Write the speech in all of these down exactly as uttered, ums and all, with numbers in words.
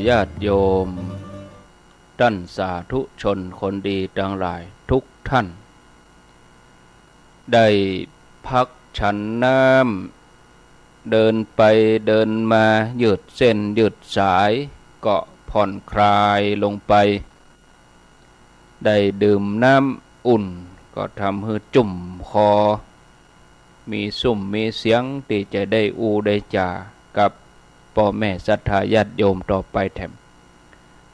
ญาติโยมต้านสาธุชนคนดีตังหลายทุกท่าน ได้พักฉันน้ำ เดินไปเดินมายืดเส้นยืดสาย ก็ผ่อนคลายลงไป ได้ดื่มน้ำอุ่น ก็ทำหื้อจุ่มคอ มีซุ่มมีเสียงตี้จะได้อู้ได้จ๋ากับป้อแม่ศรัทธาญาติโยมต่อไปแถม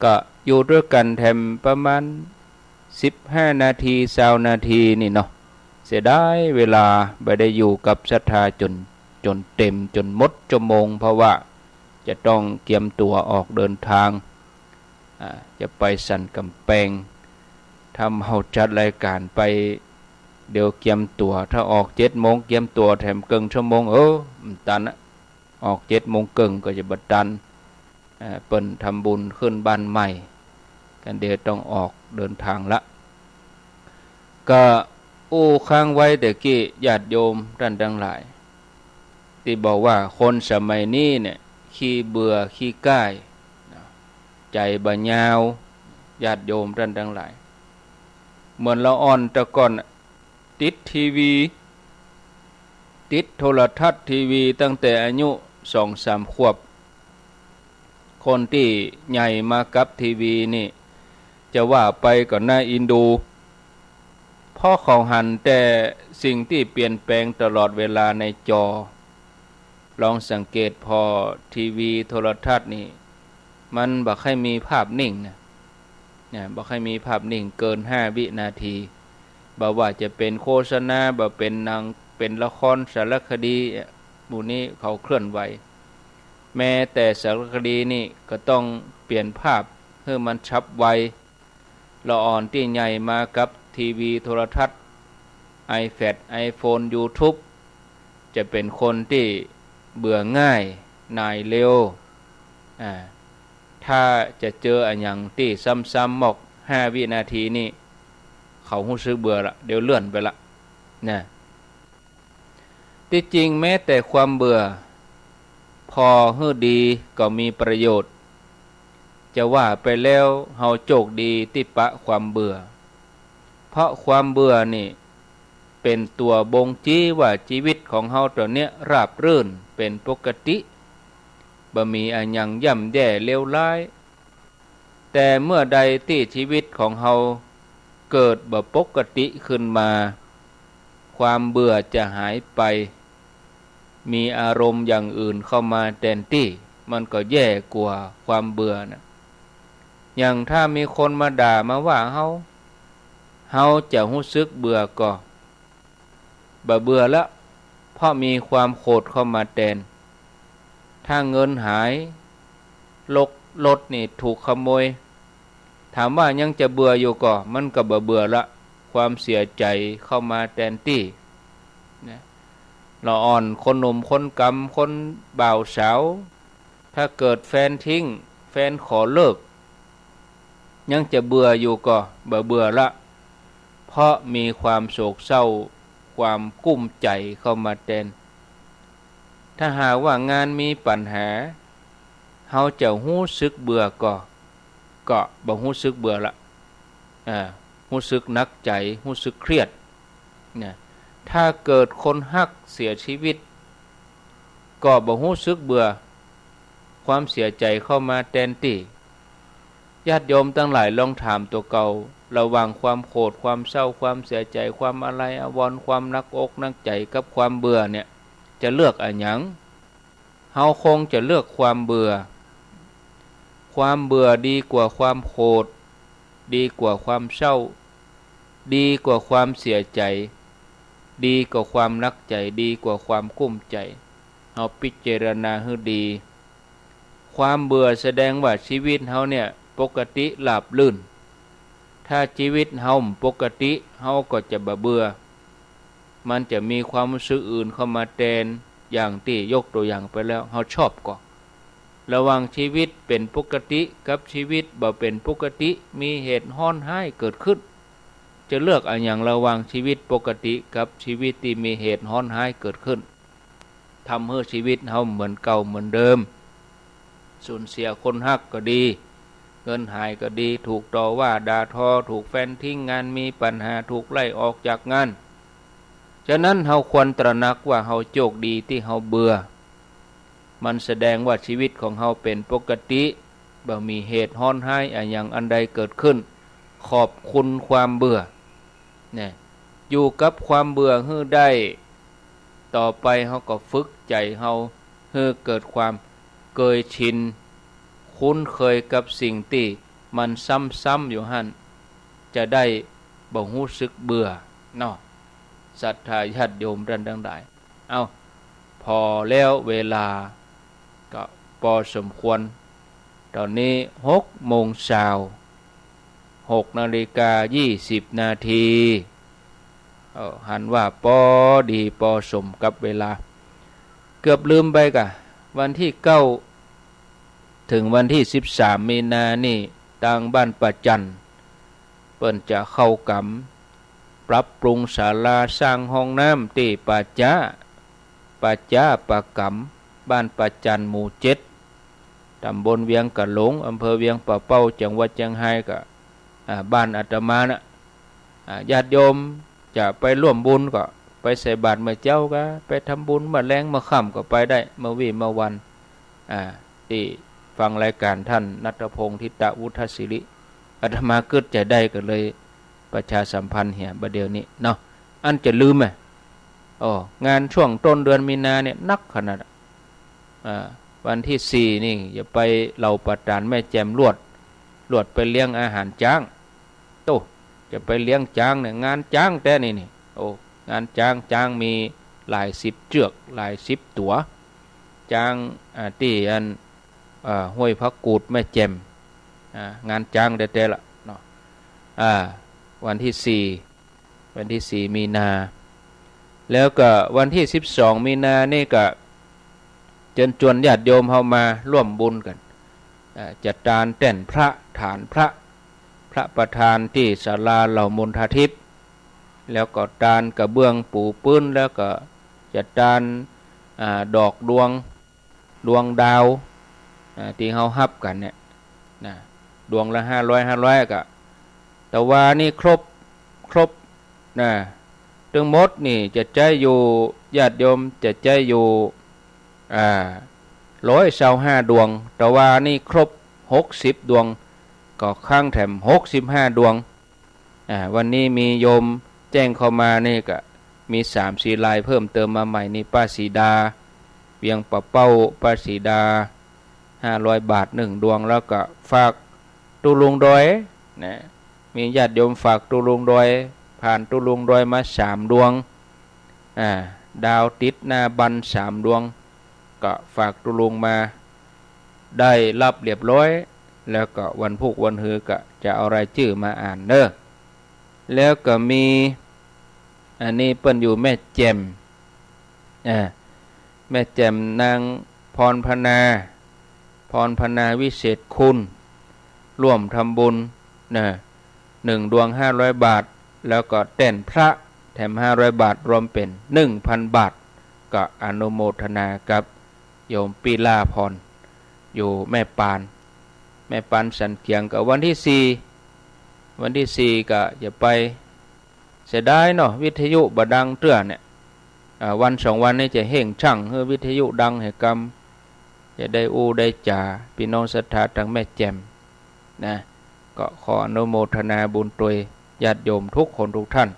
ก็อยู่ตวยกั๋นแถมประมาณสิบห้านาที ซาวนาทีนี่เนาะ เสียดายเวลา บ่ได้อยู่กับศรัทธาจ๋น จ๋นเต๋มจ๋นหมดชั่วโมง เพราะว่าจะต้องเกียมตั๋วออกเดินตาง อ่า จะไปสันก๋ำแปง ถ้าเฮาจัดรายก๋านไป เดี๋ยวเกียมตั๋ว ถ้าออกเจ็ดโมงเกียมตั๋วแถมเกิ่งชั่วโมง เออ บ่ตันอะ ออกเจ็ดโมงเกิ่งก็จะบ่ตัน อ่า เปิ้นทำบุญขึ้นบ้านใหม่ กันเดี๋ยวต้องออกเดินตางละ ก็อู้ค้างไว้แต่กี้ ญาติโยมต้านตังหลาย ตี้บอกว่าคนสมัยนี้เนี่ย ขี้เบื่อขี้ก้าย ใจ๋บ่ยาว ญาติโยมต้านตังหลาย เหมือนละอ่อนแต่ก่อน ติดทีวี ติดโทรทัศน์ทีวีตั้งแต่อายุสองสามขวบ คนตี้ใหญ่มากับทีวีนี่ จะว่าไปก็น่าอินดู เพราะเขาหันแต่สิ่งตี้เปลี่ยนแปลงตลอดเวลาในจอ ลองสังเกตผ่อทีวีโทรทัศน์นี่ มันบ่ค่อยมีภาพนิ่งนะ นะ บ่ค่อยมีภาพนิ่งเกินห้าวินาที บ่ว่าจะเป๋นโฆษณา บ่เป๋นหนัง เป๋นละครสารคดี หมู่นี้เขาเคลื่อนไหว แม้แต่สารคดีนี่ก็ต้องเปลี่ยนภาพหื้อมันฉับไว ละอ่อนตี้ใหญ่มากับทีวีโทรทัศน์ ไอแพด ไอโฟน ยูทูบ จะเป๋นคนตี้เบื่อง่าย หน่ายเร็ว อ่า ถ้าจะเจออะหยังตี้ซ้ำๆ มอกห้าวินาทีนี่ เขาฮู้สึกเบื่อละ เดี๋ยวเลื่อนไปละ นะ ตี้จริงแม้แต่ความเบื่อ ผ่อหื้อดีก็มีประโยชน์ จะว่าไปแล้วเฮาโจคดีตี้ปะความเบื่อ เพราะความเบื่อนี่เป๋นตั๋วบ่งชี้ว่าจีวิตของเฮาต๋อนเนี้ยราบรื่นเป๋นปกติ บ่มีอะหยังย่ำแย่เลวร้าย แต่เมื่อใดตี้จีวิตของเฮาเกิดบ่ปกติขึ้นมา ความเบื่อจะหายไป มีอารมณ์อย่างอื่นเข้ามาแตนตี้ มันก็แย่กว่าความเบื่อนะ อย่างถ้ามีคนมาด่ามาว่าเฮา เฮาจะฮู้สึกเบื่อก่อ บ่เบื่อละ เพราะมีความโขดเข้ามาแตน ถ้าเงินหาย ลัก รถนี่ถูกขโมย ถามว่ายังจะเบื่ออยู่ก่อ มันก็บ่เบื่อละ ความเสียใจ๋เข้ามาแตนตี้ นะ ละอ่อนคนหนุ่มคนก๋ำ คนบ่าวสาว ถ้าเกิดแฟนทิ้ง แฟนขอเลิก ยังจะเบื่ออยู่ก่อ บ่เบื่อละ เพราะมีความโศกเศร้า ความกุ้มใจ๋เข้ามาแตน ถ้าหากว่างานมีปัญหา เฮาจะฮู้สึกเบื่อก่อ ก็บ่ฮู้สึกเบื่อละ อ่า ฮู้สึกหนักใจ๋ ฮู้สึกเครียด นะ ถ้าเกิดคนฮักเสียชีวิต ก็บ่ฮู้สึกเบื่อ ความเสียใจ๋เข้ามาแตนตี้ ญาติโยมตังหลายลองถามตั๋วเก่า ระหว่างความโขด ความเศร้า ความเสียใจ๋ ความอาลัยอาวรณ์ ความหนักอกหนักใจ๋กับความเบื่อเนี่ย จะเลือกอะหยัง เฮาคงจะเลือกความเบื่อ ความเบื่อดีกว่าความโขด ดีกว่าความเศร้า ดีกว่าความเสียใจ๋ ดีกว่าความหนักใจ๋ ดีกว่าความกุ้มใจ๋ เฮาพิจารณาหื้อดี ความเบื่อแสดงว่าจีวิตเฮาเนี่ยปกติราบรื่น ถ้าจีวิตเฮาบ่ปกติ เฮาก็จะบ่เบื่อ มันจะมีความฮู้สึกอื่นเข้ามาแตน อย่างตี้ยกตั๋วอย่างไปแล้ว เฮาชอบก่อ ระหว่างจีวิตเป๋นปกติกับจีวิตบ่เป๋นปกติ มีเหตุฮ้อนฮ้ายเกิดขึ้น จะเลือกอะหยังระหว่างจีวิตปกติกับจีวิตตี้มีเหตุฮ้อนฮ้ายเกิดขึ้น ทำหื้อจีวิตเฮาเหมือนเก่าเหมือนเดิม สูญเสียคนฮักก็ดี เงินหายก็ดี ถูกต่อว่าด่าทอ ถูกแฟนทิ้ง งานมีปัญหา ถูกไล่ออกจากงาน ฉะนั้นเฮาควรตระหนักว่าเฮาโจคดีตี้เฮาเบื่อ มันแสดงว่าชีวิตของเฮาเป๋นปกติ บ่มีเหตุฮ้อนฮ้ายอะหยังอันใดเกิดขึ้น ขอบคุณความเบื่อ เนี่ย อยู่กับความเบื่อหื้อได้ ต่อไปเฮาก็ฝึกใจ๋เฮาหื้อเกิดความเกยชิน คุ้นเคยกับสิ่งตี้มันซ้ำๆ อยู่หั้น จะได้บ่ฮู้สึกเบื่อเนาะ ศรัทธาญาติโยมต้านตังหลาย เอ้า ผ่อแล้วเวลาก็ปอสมควร ต๋อนนี้หกโมงซาว หกนาฬิกายี่สิบนาที เอ้อ หันว่าปอดีปอสมกับเวลา เกือบลืมไปก่ะ วันตี้เก้า เถิงวันตี้สิบสามมีนานี่ ตางบ้านป่าจั่น เปิ้นจะเข้ากรรม ปรับปรุงศาลา สร้างห้องน้ำตี้ป่าจ๊า ป่าจ๊าป่ากรรม บ้านป่าจั่น หมู่เจ็ด ต๋ำบลเวียงก๋าหลง อำเภอเวียงป่าเป้า จังหวัดเจียงฮาย ก็ อ่า บ้านอาตมานะ อ่า ญาติโยมจะไปร่วมบุญก็ไปใส่บาตรเมื่อเจ๊าก็ ไปทำบุญเมื่อแลงเมื่อค่ำก็ไปได้ เมื่อวี้เมื่อวัน อ่า ตี้ฟังรายก๋านต้านณัฐพงษ์ ทิตะวุฒศิริ อาตมากึ๊ดใจ๋ได้ก็เลยประชาสัมพันธ์เหียบ่าเดี่ยวนี้เนาะ อันจะลืมอะ อ้อ งานช่วงต้นเดือนมีนาเนี่ยนักขนาดอะ อ่า วันตี้สี่นี่จะไปเหล่าประตานแม่แจ่มลวด ลวดไปเลี้ยงอาหารจ๊าง โต้ จะไปเลี้ยงจ๊างเนี่ย งานจ๊างแต๊นี่นี่ โอ้ งานจ๊าง จ๊างมีหลายสิบเจือก หลายสิบตั๋ว จ๊าง อ่า ตี้อัน อ่า ห้วยพระกูดแม่แจ่ม อ่า งานจ๊างแต๊ๆ ละเนาะ อ่า วันตี้สี่ วันตี้สี่มีนา แล้วก็วันตี้สิบสองมีนานี่ก็เจิญจวนญาติโยมเฮามาร่วมบุญกั๋น อ่า จะตานแต้นพระ ฐานพระ พระประธานตี้ศาลาเหล่ามนทาทิพย์ แล้วก็ตานกระเบื้องปูพื้น แล้วก็จะตาน อ่า ดอกดวง ดวงดาว อ่า ตี้เฮาฮับกั๋นเนี่ย นะ ดวงละห้าร้อย ห้าร้อย ก็ ตะวานี่ครบ ครบ นะ ตึงหมดนี่จะใจ๊อยู่ ญาติโยมจะใจ๊อยู่ อ่า ร้อยซาวห้าดวง ตะวานี่ครบหกสิบดวง ก็ค้างแถมหกสิบห้าดวง อ่า วันนี้มีโยมแจ้งเข้ามานี่ก็มีสามสี่รายเพิ่มเติมมาใหม่นี่ ป้าสีดา เวียงป่าเป้า ป้าสีดา ห้าร้อยบาทหนึ่งดวง แล้วก็ฝากตุ๊ลุงดอยนะ มีญาติโยมฝากตุ๊ลุงดอย ผ่านตุ๊ลุงดอยมาสามดวง อ่า ดาวติดหน้าบั้นสามดวง ก็ฝากตุ๊ลุงมา ได้ฮับเรียบร้อย แล้วก็วันพูกวันฮือก็จะเอารายจื้อมาอ่านเน้อ แล้วก็มี อันนี้เปิ้นอยู่แม่แจ่ม อ่า แม่แจ่มนางพรพนา พรพนาวิเศษคุณ ร่วมทำบุญนะ หนึ่งดวงห้าร้อยบาท แล้วก็แต้นพระแถมห้าร้อยบาท รวมเป๋นหนึ่งพันบาท ก็อนุโมทนากับโยมปิลาพร อยู่แม่ปาน แม่ปานสันเขียง ก็วันตี้สี่ วันตี้สี่ก็จะไป เสียดายเนาะ วิทยุบ่ดังเตื้อเนี่ย อ่า วันสองวันนี้จะเฮ่งชั่งหื้อวิทยุดังหื้อกำ จะได้อู้ได้จ๋า ปี้น้องศรัทธาตางแม่แจ่มนะ ก็ขออนุโมทนาบุญตวยญาติโยมทุกคนทุกท่าน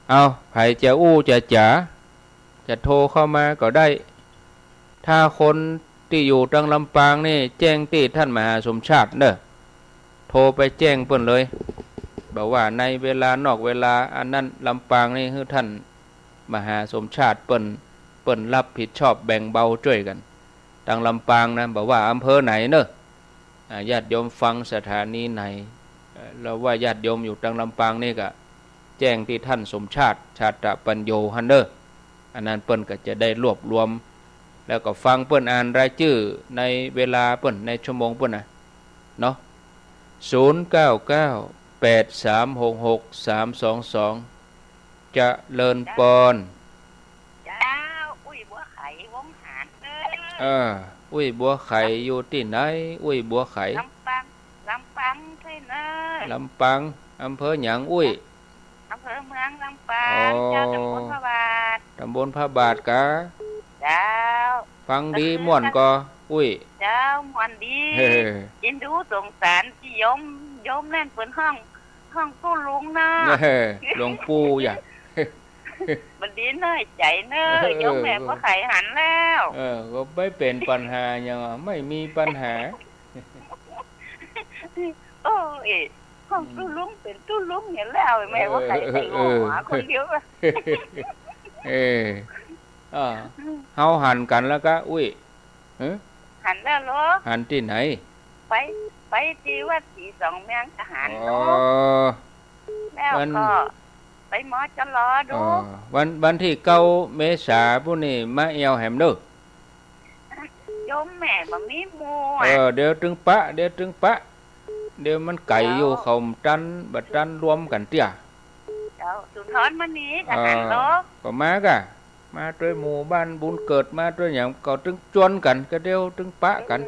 เอา ใผจะอู้จะจ๋า จะโทรเข้ามาก็ได้ ถ้าคนตี้อยู่ตางลำปางนี่ แจ้งตี้ต้านมหาสมชาติเน้อ โทรไปแจ้งเปิ้นเลย บ่ว่าในเวลานอกเวลา อันนั้นลำปางนี่ หื้อต้านมหาสมชาติเปิ้น เปิ้นฮับผิดชอบแบ่งเบาจ้วยกั๋น ตางลำปางนะ บ่ว่าอำเภอไหนเน้อ อ่า ญาติโยมฟังสถานีไหน เอ่อ แล้วว่าญาติโยมอยู่ตางลำปางนี่ก็แจ้งตี้ต้านสมชาติ ชาตะปัญโญหั้นเน้อ อันนั้นเปิ้นก็จะได้รวบรวม แล้วก็ฟังเปิ้นอ่านรายจื้อในเวลาเปิ้น ในชั่วโมงเปิ้นนะ เนาะ ศูนย์เก้าเก้า แปดสามหกหก สามสองสอง เจริญปอน เจ้า อุ้ยบัวไข วงหารเน้อ เออ อุ้ยบัวไขอยู่ตี้ไหน อุ้ยบัวไข ลำปาง ลำปางใจ้เน่อ ลำปาง อำเภอหยังอุ้ย อำเภอเมืองลำปาง อ๋อ เจ้า ต๋ำบลพระบาท ต๋ำบลพระบาทกา เจ้า ฟังดีม่วนก่อ อุ้ย เจ้า ม่วนดี เออ เอ็นดูสงสารตี้โยม โยมนั่นเปิ้นฮ้อง ฮ้องตุ๊ลุงเนาะ เออ หลวงปู่อย่า บ่ดีน้อยใจ๋เน่อ เออ โยมแม่บ่ใค่หันแล้ว เออ ก็บ่เป๋นปัญหาหยังอะ บ่มีปัญหา โอ้ย ฮ้องตุ๊ลุงเป๋นตุ๊ลุงเนี่ยแล้ว แม่บ่ใค่ เออ ใค่ เออ หัวคนเดียวอะ เออ อ่า เฮาหันกั๋นแล้วกา อุ้ย ฮะ หันแล้วเหรอ หันตี้ไหน ไป ไปตี้วัดศรีสองเมืองทหาร อ๋อ เนาะ แล้ว วัน ก็ไป มจร ดู อ๋อ วัน วันตี้เก้าเมษาปู้นนี่มาแอ่วแหมเน่อ โยมแม่บ่มีหมู่อะ เออ เดี๋ยวตึงปะ เดี๋ยวตึงปะ เดี๋ยวมันไก๋อยู่ เจ้า เขาตัน บ่ตันรวมกั๋นเตื้อ เจ้า สุนทรมณี ทหารเหรอ เออ ก็มาก้า มาตวยหมู่บ้านบุญเกิด มาตวยหยัง ก็ตึงจวนกั๋น ก็เดี๋ยวตึงปะกั๋น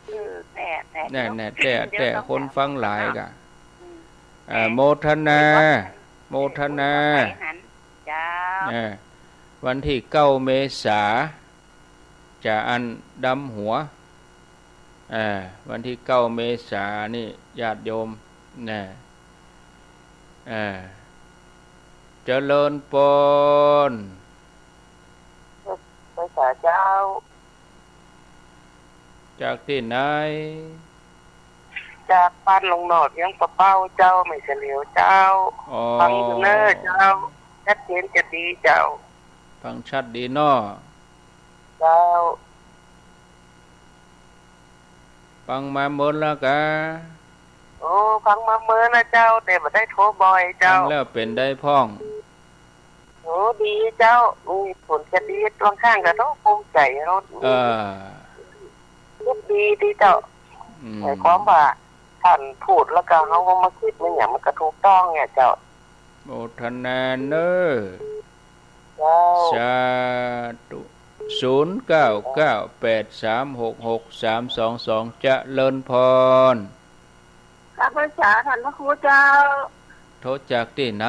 เออ เออ แต่ แต่ แน่ เดี๋ยว แน่ แต่ เดี๋ยว แต่ ต้อง คนฟังหลายก้า อืม อ่า แต่ โมทนา เดี๋ยว โมทนา เดี๋ยว เจ้า เออ วันตี้เก้าเมษา จะอันดำหัว อ่า วันตี้เก้าเมษานี่ ญาติโยม นะ อ่า เจริญปอน ไปสาเจ้า จากตี้ไหน จากบ้านหลวงหนอด เวียงป่าเป้าเจ้า แม่เสลียวเจ้า อ๋อ ฟังอยู่เน่อเจ้า ชัดเจนจะดีเจ้า ฟังชัดดีเนาะ เจ้า ฟังมาเมินแล้วกา โอ้ ฟังมาเมินแล้วเจ้า แต่บ่ได้โทรบ่อยเจ้า ฟังแล้วเป๋นใดพ่อง โอ้ ดีเจ้า อืม ผลจะดี บางครั้งก็ต้องภูมิใจ๋เฮา เออ คิดดีดีเจ้า อืม หมายความว่า ต้านพูดแล้วก็เฮามาคิดมาหยังมันก็ถูกต้องเนี่ยเจ้า โมทนาเน่อ เจ้า สาธุ ศูนย์เก้าเก้า แปดสามหกหก สามสองสอง เจริญพร ข้าพเจ้า ท่านพระครูเจ้า โทรจากตี้ไหน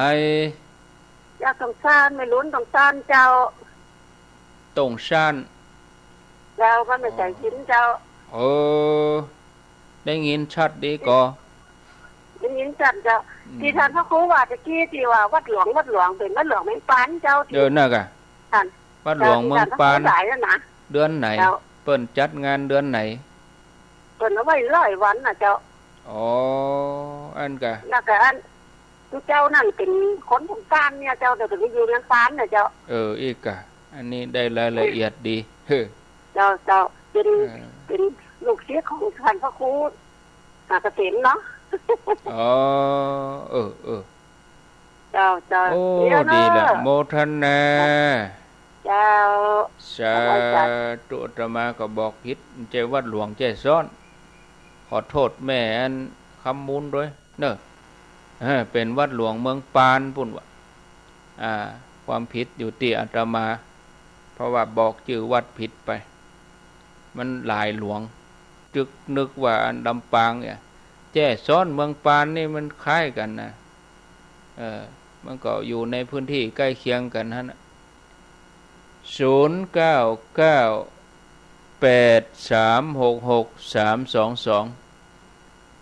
จากตงซาน แม่หลุนตงซานเจ้า ตงซาน เจ้า บ้านแม่แสงสินเจ้า เออ ได้ยินชัดดีก่อ ได้ยินชัดเจ้า อืม ตี้ท่านพระครูว่าตะกี้ตี้ว่าวัดหลวง วัดหลวง เป๋นวัดหลวงเมืองปานเจ้า ตี้ เออ นั่นกะ ท่าน วัดหลวงเมืองปาน เจ้า ตี้ท่านพระครูหลายแล้วนะ เดือนไหน เจ้า เปิ้นจัดงานเดือนไหน เปิ้นเอาไว้ร้อยวันน่ะเจ้า อ๋อ อันกะ แล้วก็อัน คือเจ้านั่นเป๋นคนเมืองปานเนี่ยเจ้า แต่เปิ้นอยู่เมืองปานน่ะเจ้า เออ อีกกะ อันนี้ได้รายละเอียดดี เฮ้อ เจ้า เจ้า เป๋น เออ เป๋นลูกศิษย์ของท่านพระครู หาเกษมเนาะ อ๋อ เออ เออ เจ้า เจ้า โอ้ เดี๋ยวเนอะ ดีละ โมทนา เจ้า สาธุ อาตมาก็บอกผิด บ่ใจ้วัดหลวงแจ้ซ้อน ขอโต้ษแม่อันคำมูลตวยเน่อ เออ เป๋นวัดหลวงเมืองปานปู้นวะ อ่า ความผิดอยู่ตี้อาตมา เพราะว่าบอกจื้อวัดผิดไป มันหลายหลวง จึกนึกว่าอันลำปางเนี่ย แจ้ซ้อนเมืองปานนี่มันคล้ายกั๋นนะ เออ มันก็อยู่ในพื้นที่ใก้เคียงกั๋นหั้นน่ะ ศูนย์เก้าเก้า แปดสามหกหก สามสองสอง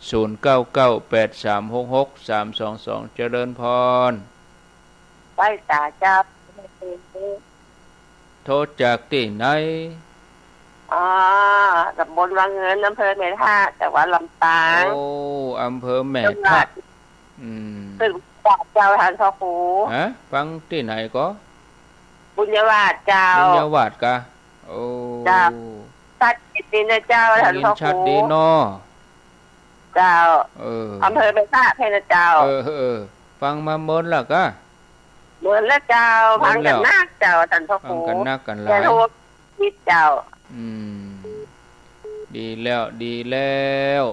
ศูนย์เก้าเก้า แปดสามหกหก สามสองสอง เจริญพร ไหว้สาเจ้า โทรจากตี้ไหน อ๋อ ต๋ำบลวังเงิน อำเภอแม่ทะ จังหวัดลำปาง โอ้ อำเภอแม่ทะ จังหวัด อืม เปิ้นเจ้า ท่านพระครู ฮะ ฟังตี้ไหนก่อ บุญญาวาสเจ้า บุญญาวาสกา โอ้ เจ้า ชัดเจนดีนะเจ้า ได้ยิน ท่านพระครู ชัดดีเนาะ เจ้า เออ อำเภอแม่ทะ เจ้า เออ เออ ฟังมาเมินแล้วกา เมินแล้วเจ้า เมินแล้ว ฟังกั๋นนักเจ้า ท่านพระครู ฟังกั๋นนักกั๋นหลาย แต่ทุกทิศเจ้า อืม ดีแล้ว ดีแล้ว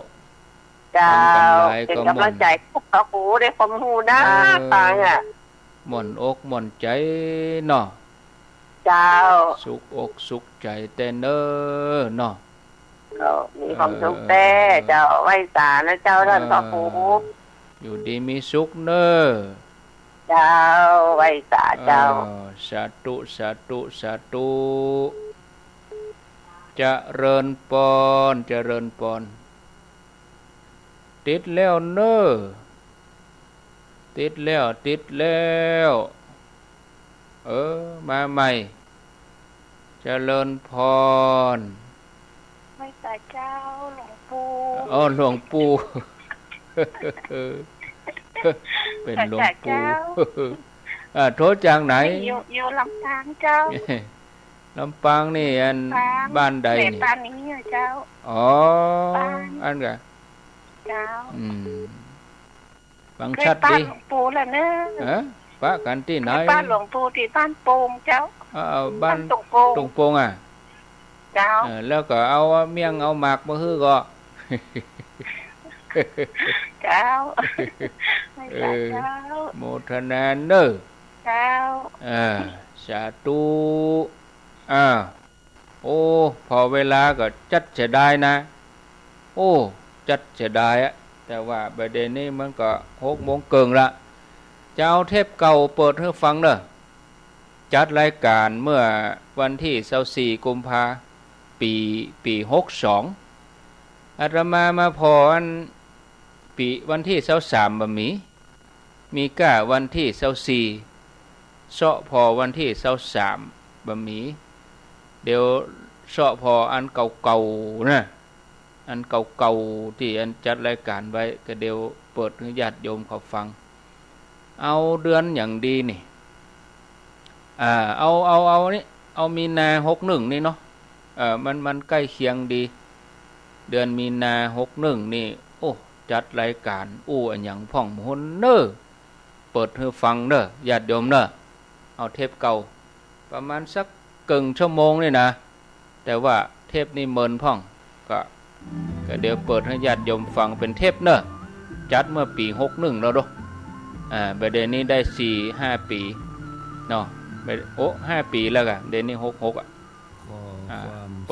เจ้า ฟังกั๋นหลาย เป๋นก๋ำลังใจ๋ ก็ม่วน พระครูได้ความฮู้นะ เออ ฟังอะ ม่วนอกม่วนใจ๋เนาะ เจ้า สุขอกสุขใจ๋แต๊เน่อเนาะ ก็มีความสุขแต๊เจ้า ไหว้สานะเจ้า ท่านพระครู อยู่ดีมีสุขเน่อ เจ้า ไหว้สาเจ้า เออ สาธุ สาธุ สาธุ เจริญปอน เจริญปอน ติดแล้วเน่อ ติดแล้ว ติดแล้ว เออ มาใหม่ เจริญปอน ไหว้สาเจ้า หลวงปู่ อ๋อ หลวงปู่ เป็นหลวงปู่ ไหว้สาเจ้า อ่า โทรจากไหน อยู่ อยู่ลำปางเจ้า ลำปางนี่อัน ลำปาง บ้านใดนี่ แม่ปานีอะเจ้า อ๋อ ลำปาง อันกะ เจ้า อืม ฟังชัดดี เคยปะหลวงปู่แล้วเน่อ ฮะ ปะกั๋นตี้ไหน เคยปะหลวงปู่ตี้บ้านโป่งเจ้า เออ บ้าน บ้านโป่ง โป่งอะ เจ้า เออ แล้วก็เอาเมี่ยงเอาหมากมาหื้อก่อ เจ้า เออ เจ้า โมทนาเน่อ เจ้า เออ สาธุ อ้าว โอ้ ผ่อเวลาก็จัดเสียดายนะ โอ้ จัดเสียดายอะ แต่ว่าบ่ายเดี๋ยวนี้มันก็หกโมงเกิ่งละ จะเอาเทปเก่าเปิดหื้อฟังเน่อ จัดรายการเมื่อวันตี้ซาวสี่กุมภา ปี๋ ปี๋หกสอง อาตมามาผ่ออัน ปี๋ วันตี้ซาวสามบ่มี มีก้าวันตี้ซาวสี่ เซาะผ่อวันตี้ซาวสามบ่มี เดี๋ยวเซาะผ่ออันเก่าๆ นะ อันเก่าๆ ตี้อันจัดรายการไว้ ก็เดี๋ยวเปิดหื้อญาติโยมเขาฟัง เอาเดือนหยังดีนี่ อ่า เอา เอา เอานี่ เอามีนาหกหนึ่งนี่เนาะ เออ มัน มันใก้เคียงดี เดือนมีนาหกหนึ่งนี่ โอ้ จัดรายการอู้อะหยังพ่องบ่ฮู้เน่อ เปิดหื้อฟังเน่อ ญาติโยมเน่อ เอาเทปเก่า ประมาณสักเกิ่งชั่วโมงนี่นะ แต่ว่าเทปนี่เมินพ่อง ก็ ก็เดี๋ยวเปิดหื้อญาติโยมฟังเป๋นเทปเน่อ จัดเมื่อปี๋หกหนึ่งแล้วเนาะ อ่า บ่ายเดี๋ยวนี้ได้สี่ห้าปี๋เนาะ บ่าย โอ้ ห้าปี๋แล้วก่ะ เดี๋ยวนี้หกหกอะ ข้อ อ่า ความ เปิด